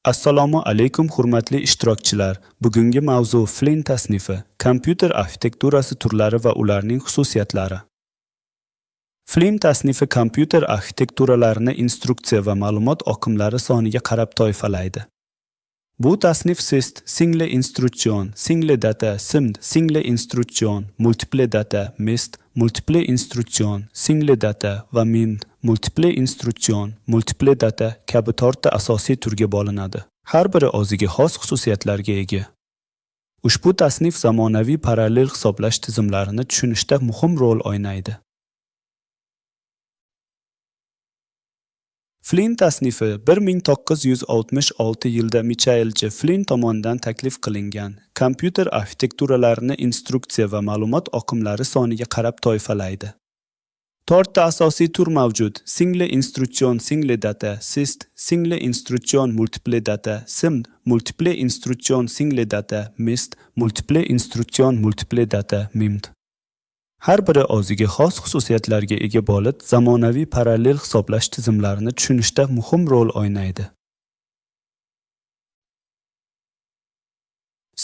Assalomu alaykum, hurmatli ishtirokchilar. Bugungi mavzu Flynn tasnifi, kompyuter arxitekturasi turlari va ularning xususiyatlari. Flynn tasnifi kompyuter arxitekturalarini instruksiya va ma'lumot oqimlari soniga qarab toifalaydi. Bu tasnif SIST, Single Instruction, Single Data, SIMD, Single Instruction, Multiple Data, MIST, Multiple Instruction, Single Data va MIMD, Multiple Instruction, Multiple Data kabi to'rtta asosiy turga bo'linadi. Har biri o'ziga xos xususiyatlarga ega. Ushbu tasnif zamonaviy parallel hisoblash tizimlarini tushunishda muhim rol o'ynaydi. Flynn tasnifi 1966 yilda Michael J. Flynn tomonidan taklif qilingan. Kompyuter arxitekturalarini instruksiya va ma'lumot oqimlari soniga qarab toifalaydi. To'rtta asosiy tur mavjud: Single Instruction Single Data, SIST, Single Instruction Multiple Data, SIMD, Multiple Instruction Single Data, MIST, Multiple Instruction Multiple Data, MIMD. Har biri o'ziga xos xususiyatlarga ega bo'lib, zamonaviy parallel hisoblash tizimlarini tushunishda muhim rol o'ynaydi.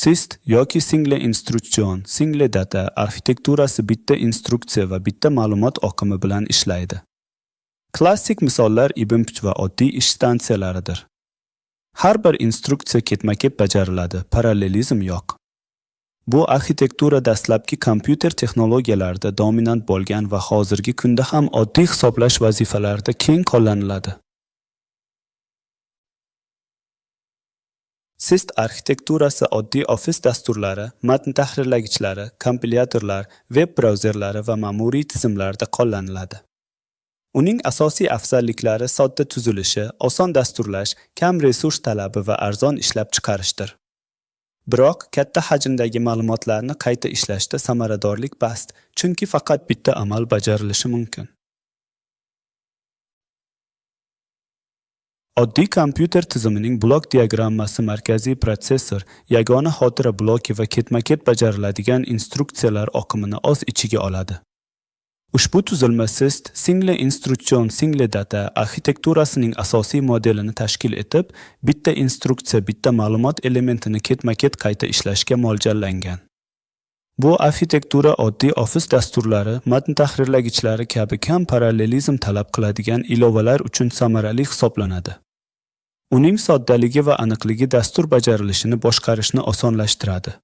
SIST yoki Single Instruction, Single Data arxitekturasi bitta instruksiya va bitta ma'lumot oqimi bilan ishlaydi. Klassik misollar IBM va oddiy ish stansiyalaridir. Har bir instruksiya ketma-ket bajariladi, parallelizm yo'q. Bu arxitektura dastlabki kompyuter texnologiyalarida dominant bo'lgan va hozirgi kunda ham oddiy hisoblash vazifalarida keng qo'llaniladi. SIST arxitekturasi oddiy ofis dasturlari, matn tahrirlagichlari, kompilyatorlar, veb brauzerlari va ma'muriy tizimlarda qo'llaniladi. Uning asosiy afzalliklari sodda tuzilishi, oson dasturlash, kam resurs talabi va arzon ishlab chiqarishdir. Biroq katta hajmdagi ma'lumotlarni qayta ishlashda samaradorlik past, chunki faqat bitta amal bajarilishi mumkin. Oddiy kompyuter tizimining blok diagrammasi markaziy protsessor, yagona xotira bloki va ketma-ket bajariladigan instruksiyalar oqimini o'z ichiga oladi. Ushbu tuzilma SIST, Single Instruction Single Data arxitekturasining asosiy modelini tashkil etib, bitta instruksiya bitta ma'lumot elementini ketma-ket qayta ishlashga mo'ljallangan. Bu arxitektura oddiy ofis dasturlari, matn tahrirlagichlari kabi kam parallelizm talab qiladigan ilovalar uchun samarali hisoblanadi. Uning soddaligi va aniqligi dastur bajarilishini boshqarishni osonlashtiradi.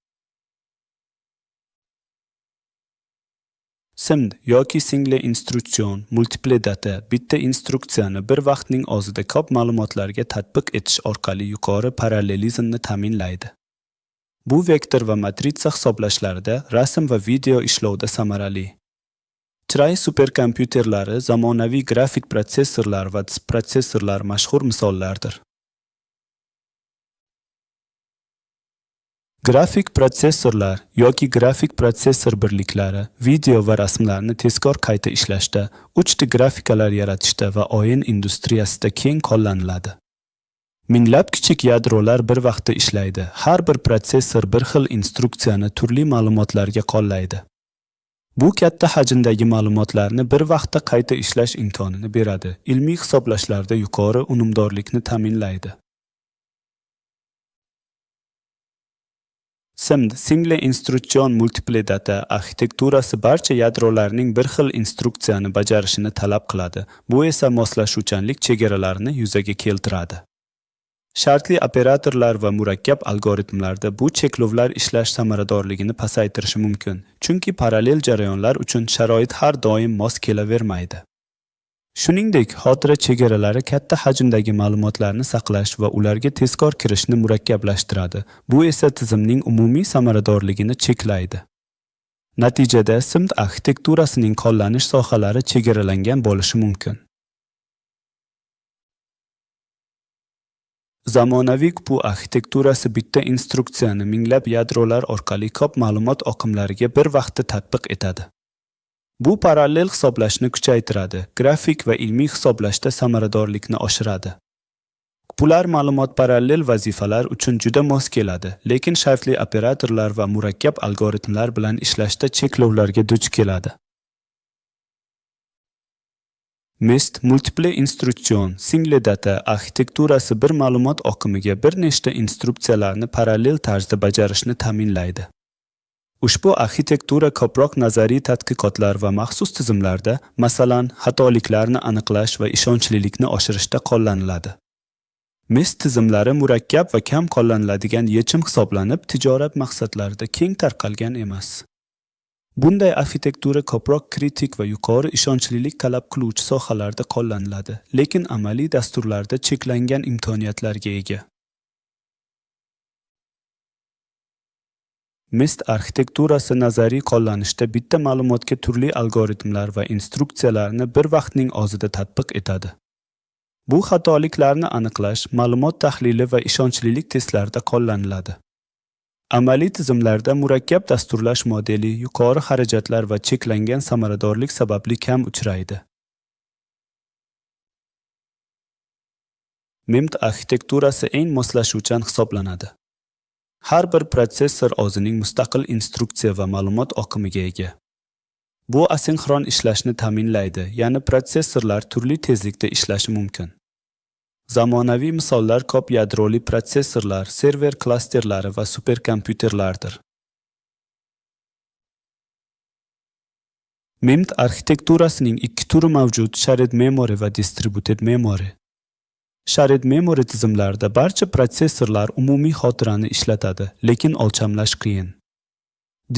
SIMD yoki Single Instruction Multiple Data bitta instruksiyani bir vaqtning o'zida ko'p ma'lumotlarga tatbiq etish orqali yuqori parallelizmni ta'minlaydi. Bu vektor va matritsa hisoblashlarida, rasm va video ishlovda samarali. Chiray superkompyuterlari, zamonaviy grafik protsessorlar va protsessorlar mashhur misollardir. Grafik protsessorlar yoki grafik protsessor birliklari video va rasmlarni tezkor qayta ishlashda, 3D grafikalar yaratishda va o'yin industriyasida keng qo'llaniladi. Minglab kichik yadrolar bir vaqtda ishlaydi. Har bir protsessor bir xil instruksiyani turli ma'lumotlarga qo'llaydi. Bu katta hajmdagi ma'lumotlarni bir vaqtda qayta ishlash imkonini beradi. Ilmiy hisoblashlarda yuqori unumdorlikni ta'minlaydi. SIMD, Single Instruction Multiple Data arxitekturasi barcha yadrolarning bir xil instruksiyani bajarishini talab qiladi. Bu esa moslashuvchanlik chegaralarini yuzaga keltiradi. Shartli operatorlar va murakkab algoritmlarda bu cheklovlar ishlash samaradorligini pasaytirishi mumkin, chunki parallel jarayonlar uchun sharoit har doim mos kelavermaydi. Shuningdek, xotira chegaralari katta hajmdagi ma'lumotlarni saqlash va ularga tezkor kirishni murakkablashtiradi. Bu esa tizimning umumiy samaradorligini cheklaydi. Natijada SIMD arxitekturasining qo'llanish sohalari chegaralangan bo'lishi mumkin. Zamonaviy GPU arxitekturasi bitta instruksiyani minglab yadrolar orqali ko'p ma'lumot oqimlariga bir vaqtda tatbiq etadi. Bu parallel hisoblashni kuchaytiradi, grafik va ilmiy hisoblashda samaradorlikni oshiradi. Bular ma'lumot parallel vazifalar uchun juda mos keladi, lekin shartli operatorlar va murakkab algoritmlar bilan ishlashda cheklovlarga duch keladi. MIST Multiple Instruction Single Data arxitekturasi bir ma'lumot oqimiga bir nechta instruksiyalarni parallel tarzda bajarishni ta'minlaydi. Ushbu arxitektura ko'proq nazariy tadqiqotlar va maxsus tizimlarda, masalan, xatoliklarni aniqlash va ishonchlilikni oshirishda qo'llaniladi. MIST tizimlari murakkab va kam qo'llaniladigan yechim hisoblanib, tijorat maqsadlarida keng tarqalgan emas. Bunday arxitektura ko'proq kritik va yuqori ishonchlilik talab qiluvchi sohalarda qo'llaniladi, lekin amaliy dasturlarda cheklangan imkoniyatlarga ega. MIST arxitekturasi nazariy qo'llanishda bitta ma'lumotga turli algoritmlar va instruksiyalarni bir vaqtning o'zida tatbiq etadi. Bu xatoliklarni aniqlash, ma'lumot tahlili va ishonchlilik testlarida qo'llaniladi. Amaliy tizimlarda murakkab dasturlash modeli yuqori xarajatlar va cheklangan samaradorlik sababli kam uchraydi. MIMT arxitekturasi eng moslashuvchan hisoblanadi. Har bir protsessor o'zining mustaqil instruksiya va ma'lumot oqimiga ega. Bu asinxron ishlashni ta'minlaydi, ya'ni protsessorlar turli tezlikda ishlashi mumkin. Zamonaviy misollar ko'p yadroli protsessorlar, server klasterlari va superkompyuterlardir. MIMT arxitekturasining ikki turi mavjud: Shared Memory va Distributed Memory. Shared Memory tizimlarida barcha protsessorlar umumiy xotirani ishlatadi, lekin o'lchamlash qiyin.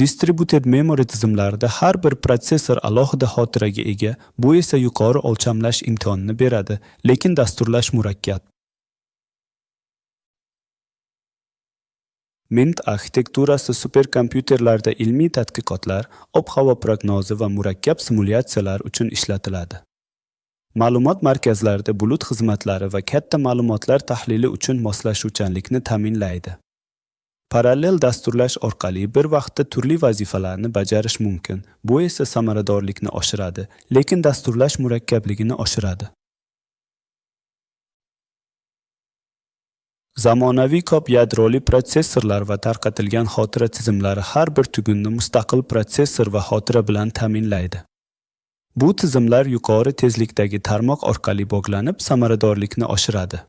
Distributed Memory tizimlarida har bir protsessor alohida xotiraga ega, bu esa yuqori o'lchamlash imkonini beradi, lekin dasturlash murakkab. MIMT arxitekturasi superkompyuterlarda ilmiy tadqiqotlar, ob-havo prognozi va murakkab simulyatsiyalar uchun ishlatiladi. Ma'lumot markazlarida bulut xizmatlari va katta ma'lumotlar tahlili uchun moslashuvchanlikni ta'minlaydi. Parallel dasturlash orqali bir vaqtda turli vazifalarni bajarish mumkin. Bu esa samaradorlikni oshiradi, lekin dasturlash murakkabligini oshiradi. Zamonaviy ko'p yadroli protsessorlar va tarqatilgan xotira tizimlari har bir tugunni mustaqil protsessor va xotira bilan ta'minlaydi. Bu tizimlar yuqori tezlikdagi tarmoq orqali bog'lanib, samaradorlikni oshiradi.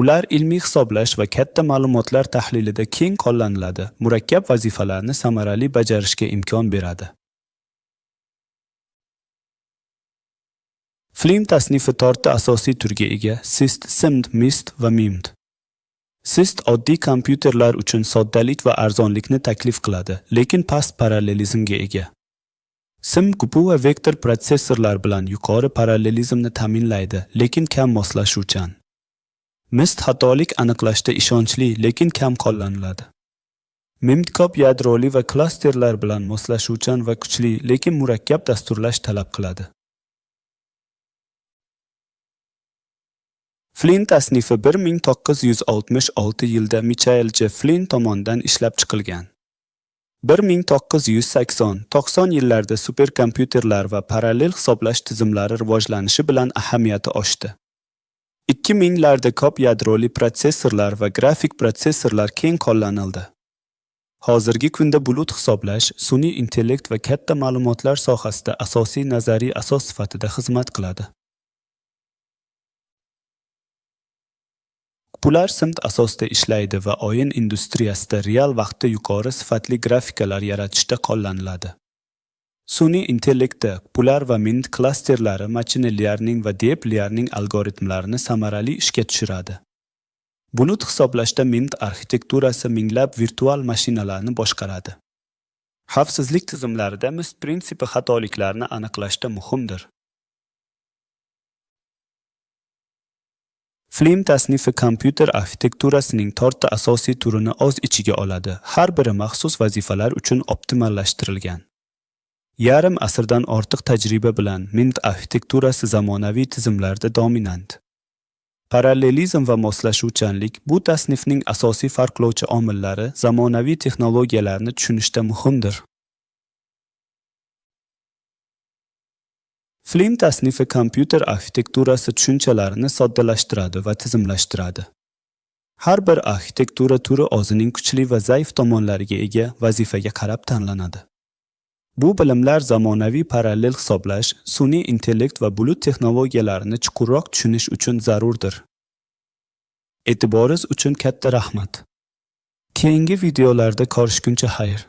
Ular ilmiy hisoblash va katta ma'lumotlar tahlilida keng qo'llaniladi, murakkab vazifalarni samarali bajarishga imkon beradi. Flim tasnifi to'rtta asosiy turga ega: SIST, SIMD, MIST va MIMD. SIST oddiy kompyuterlar uchun soddalik va arzonlikni taklif qiladi, lekin past parallelizmga ega. SIMD GPU va vektor protsessorlar bilan yuqori parallelizmni ta'minlaydi, lekin kam moslashuvchan. MIST xatolik aniqlashda ishonchli, lekin kam qo'llaniladi. MIMD ko'p yadroli va klasterlar bilan moslashuvchan va kuchli, lekin murakkab dasturlash talab qiladi. Flynn tasnifi 1966 yilda Michael J. Flynn tomonidan ishlab chiqilgan. 1980-90 yillarda superkompyuterlar va parallel hisoblash tizimlari rivojlanishi bilan ahamiyati oshdi. 2000larda ko'p yadroli protsessorlar va grafik protsessorlar keng qo'llanildi. Hozirgi kunda bulut hisoblash, sun'iy intellekt va katta ma'lumotlar sohasida asosiy nazariy asos sifatida xizmat qiladi. Bular SIMD asosida ishlaydi va o'yin industriyasida real vaqtda yuqori sifatli grafikalar yaratishda qo'llaniladi. Sun'iy intellektda bular va MIND klasterlari machine learning va deep learning algoritmlarini samarali ishga tushiradi. Bulut hisoblashda MIND arxitekturasi minglab virtual mashinalarni boshqaradi. Xavfsizlik tizimlarida MIST prinsipi xatoliklarni aniqlashda muhimdir. Flim tasnifi kompyuter arxitekturasining to'rtta asosiy turini o'z ichiga oladi. Har biri maxsus vazifalar uchun optimallashtirilgan. Yarim asrdan ortiq tajriba bilan MIMD arxitekturasi zamonaviy tizimlarda dominant. Parallelizm va moslashuvchanlik bu tasnifning asosiy farqlovchi omillari zamonaviy texnologiyalarni tushunishda muhimdir. Flim tasnifi kompyuter arxitekturasi tushunchalarini soddalashtiradi va tizimlashtiradi. Har bir arxitektura turi o'zining kuchli va zaif tomonlariga ega, vazifaga qarab tanlanadi. Bu bilimlar zamonaviy parallel hisoblash, sun'iy intellekt va bulut texnologiyalarini chuqurroq tushunish uchun zarurdir. E'tiboringiz uchun katta rahmat. Keyingi videolarda ko'rishguncha xayr.